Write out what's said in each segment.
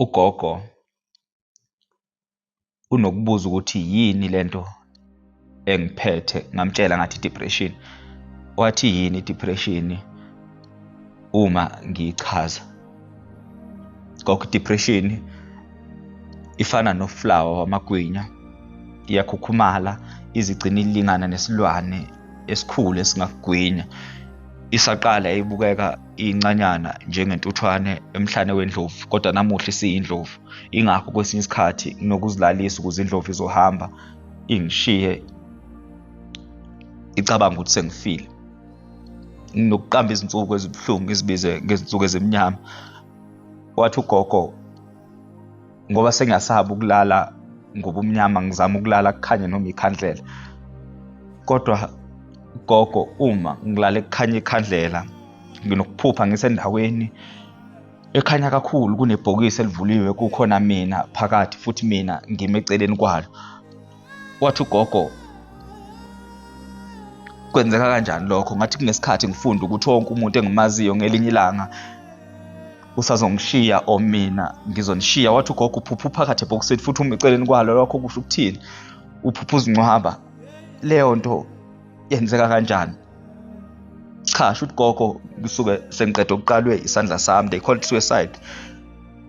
Ugogo unokubuza ukuthi yini lento engiphethe, ngamtshela ngathi depression. Wathi yini i-depression uma ngiyichaza? Gogo, i-depression ifana noflawa wamagwinya, iyakhukhumala izigcina ilingana nesilwane esikhulu esingakugwinya. Isaqala yayibukeka incanyana njengentuthwane emhlane wendlovu, kodwa namuhla isiyindlovu. Ingakho kwesinye isikhathi nginokuzilalisa ukuze indlovu izohamba ingishiye icabanga ukuthi sengifile. Nginokuqamba izinsuku ezibuhlungu ngizibize ngezinsuku ezimnyama. Wathi ugogo ngoba sengiyasaba ukulala ngobumnyama, ngizama ukulala kukhanye noma ikhandlela, kodwa gogo uma ngilale kukhanya ikhandlela nginokuphupha ngisendaweni ekhanya kakhulu, kunebhokisi elivuliwe, kukhona mina phakathi futhi mina ngime eceleni kwalo. Wathi ugogo kwenzeka kanjani lokho? Ngathi kunesikhathi ngifunda ukuthi wonke umuntu engimaziyo ngelinye ilanga usazongishiya or mina ngizonishiya. Wathi ugogo uphupha uphakathi ebhokisini futhi ume eceleni kwalo, lokho kusho ukuthini? Uphupha uzincwaba. Leyo nto yenzeka kanjani? Cha, shuthi gogo ngisuke sengiqeda ukuqalwe isandla sami, they call it suicide.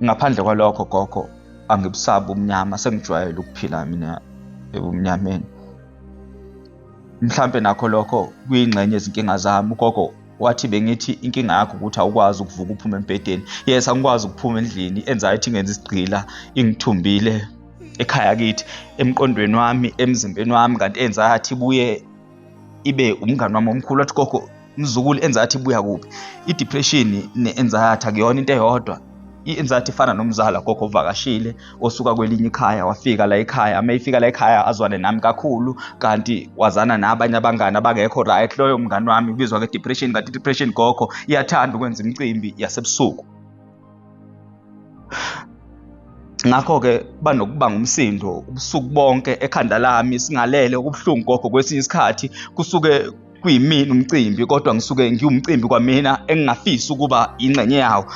Ngaphandle kwalokho gogo angibusabi ubumnyama, sengijwayele ukuphila mina ebumnyameni. Mhlampe nakho lokho kuyingxenye yezinkinga zami. Ugogo wathi bengithi inkinga yakho ukuthi awukwazi ukuvuka uphume embhedeni. Yes, angikwazi ukuphuma endlini, i-anxiety ingenza isigqila, ingithumbile ekhaya kithi, emqondweni wami, emzimbeni wami, kanti i-anxiety ibuye ibe umngani wami omkhulu. Wathi gogo, mzukulu, i-anxiety ibuya kuphi? I-depression ne-anxiety akuyona into eyodwa. I-anxiety ifana nomzala gogo ovakashile osuka kwelinye ikhaya wafika la ekhaya, uma efika la ekhaya azwane nami kakhulu, kanti wazana nabanye abangani abangekho right. Loyo mngani wami ubizwa nge-depression, kanti i-depression gogo iyathanda ukwenza imicimbi yasebusuku. Ngakho-ke banokubanga umsindo ubusuku bonke ekhanda lami singalele, okubuhlungu gogo kwesinye isikhathi kusuke kuyimina umcimbi, kodwa ngisuke ngiwumcimbi kwamina engingafisi ukuba ingxenye yawo.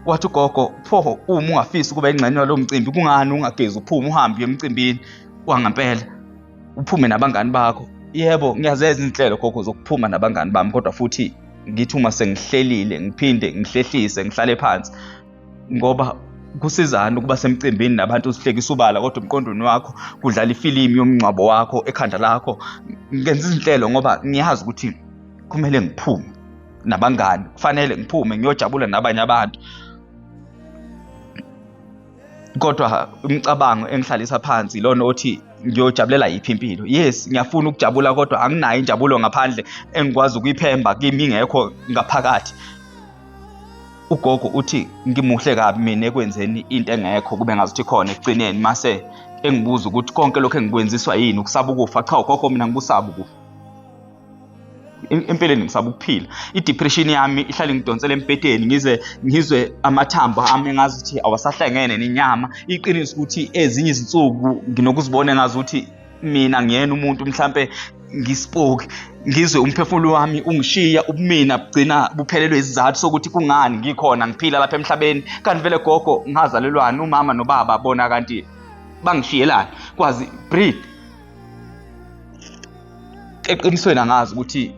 Wathi ugogo, pho uma ungafisi ukuba ingxenye yalowo mcimbi, kungani ungagezi uphume uhambe uye emcimbini wangampela, uphume nabangani bakho? Yebo, ngiyazenza izinhlelo gogo zokuphuma nabangani bami, kodwa futhi ngithi uma sengihlelile ngiphinde ngihlehlise ngihlale phansi, ngoba kusizani ukuba semcimbini nabantu uzihlekisa ubala, kodwa emqondweni wakho kudlala ifilimu yomngcwabo wakho ekhanda lakho. Ngenza izinhlelo ngoba ngiyazi ukuthi kumele ngiphume nabangani, kufanele ngiphume ngiyojabula nabanye abantu, kodwa imicabango engihlalisa phansi ilona othi ngiyojabulela yiphi impilo. Yes, ngiyafuna ukujabula, kodwa anginayo injabulo ngaphandle engikwazi ukuyiphemba kimi ingekho ngaphakathi. Ugogo uthi ngimuhle kabi mina ekwenzeni into engekho kube ngazuthi ikhona ekugcineni, mase engibuza ukuthi konke lokhu engikwenziswa yini, ukusaba ukufa. Cha ugogo, mina ngikusaba ukufa empeleni, ngisaba ukuphila. I-depression yami ihlale ngidonsela embhedeni, ngize ngizwe amathambo ami engazuthi awasahlangene nenyama. Iqiniso ukuthi ezinye izinsuku nginokuzibona engazuthi mina ngiyena umuntu, mhlampe ngisipoki, ngizwe umphefumulo wami ungishiya, ubumina bugcina buphelelwe isizathu sokuthi kungani ngikhona ngiphila lapha emhlabeni. Kanti vele gogo ngazalelwani, umama nobaba bona kanti bangishiyelani kwazi breed. Eqinisweni angazi ukuthi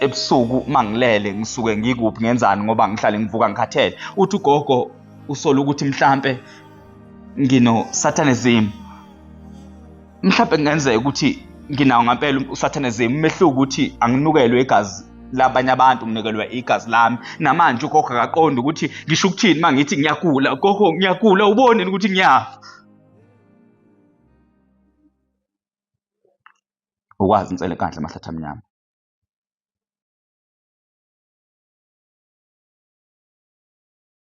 ebusuku uma ngilele ngisuke ngikuphi, ngenzani, ngoba ngihlale ngivuka ngikhathele. Uthi ugogo usola ukuthi mhlampe ngino-satanism, mhlampe kungenzeka ukuthi nginawo ngampela usatanism. Umehluko ukuthi anginukelwe igazi labanye abantu, nginikelwe igazi lami. Namanje ugogo akaqondi ukuthi ngisho ukuthini uma ngithi ngiyagula. Gogo, ngiyagula, ubone ukuthi ngiyafa. Ukwazi insele enkandla amahlathi amnyama.